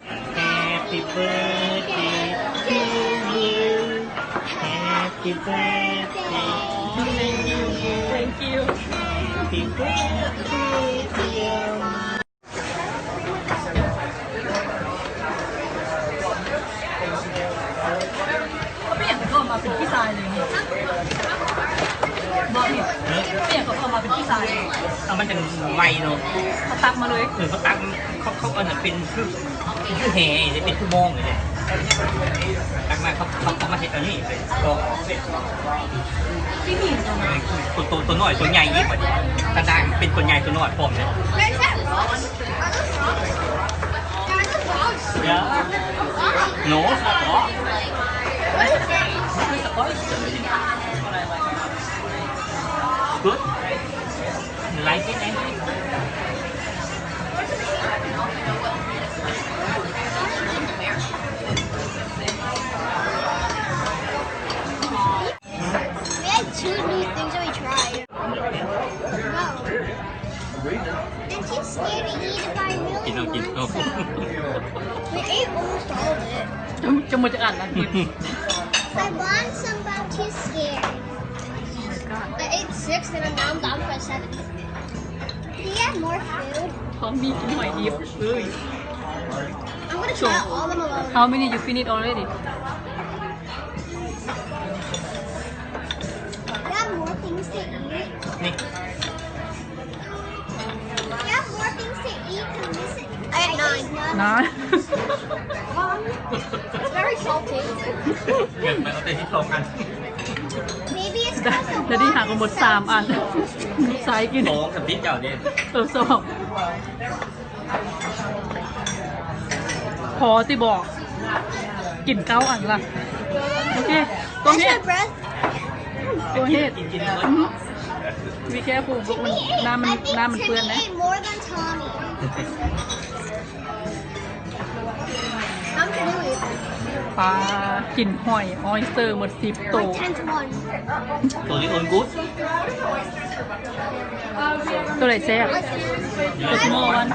Happy birthday to you. Happy birthday to you. Thank you. Happy birthday, dear. ເຂົາເປັນຫຍັງເຂົາກໍເອົາມາເປັນຜູ້ຊາຍເລີຍນີ້ ບອກນີ້ ເປັນຫຍັງເຂົາກໍເອົາມາເປັນຜູ້ຊາຍເລີຍ? ເອົາ ມັນຈັ່ງໄວເນາະ ເຂົາຕັກມາເລີຍ ເອີ ເຂົາຕັກ ເຂົາ ເຂົາອັນນັ້ນເປັນຄື ຄືແຫ ເປັນຄືມອງນີ້ແຫຼະ ຕັກມາ ເຂົາ ເຂົາ ເຂົາມາເຮັດອັນນີ້ເລີຍ ກໍອອກເລີຍ ທີ່ມີຕົວ ຕົວ ຕົວນ້ອຍ ຕົວໃຫຍ່ອີກບັດນີ້ ກະດາງເປັນຕົວໃຫຍ່ຕົວນ້ອຍພ້ອມເລີຍ. Yeah. No, it's not raw. This is oyster. Good. You like it, Andy? We had two new things that we tried. Wow. I'm too scared to eat it, but I really want some. We ate almost all of it. ຈະ ຈະໝົດຈັກອັນລະ? I want some, but I'm too scared. I ate six and now I'm down for seven. Do you have more food? ຂອງມີກິນຫອຍດິບເອີຍ. I'm gonna try all of them alone. How many you finish already? You have more things to eat? ນີ້ You have more things to eat than this. I had nine. Nine. It's very salty. ເກີນໄປເອົາແຕ່ສິບສອງອັນ. Maybe it's ແດດດີ້ຫາກໍໝົດສາມອັນ ຊາຍກິນສອງ ສຳຕິດເຈົ້າເດ້ ເອີ ສອງ. ພໍຕິບອກ ກິນເກົ້າອັນລະ. ໂອເຄ go ahead, go ahead. Be careful ນ້ຳມັນ ນ້ຳມັນເປື້ອນເດ້. ປາ ກິນຫອຍ oyster ໝົດສິບໂຕ. ໂຕນີ້ good. ໂຕໃດແຊບ? The small one.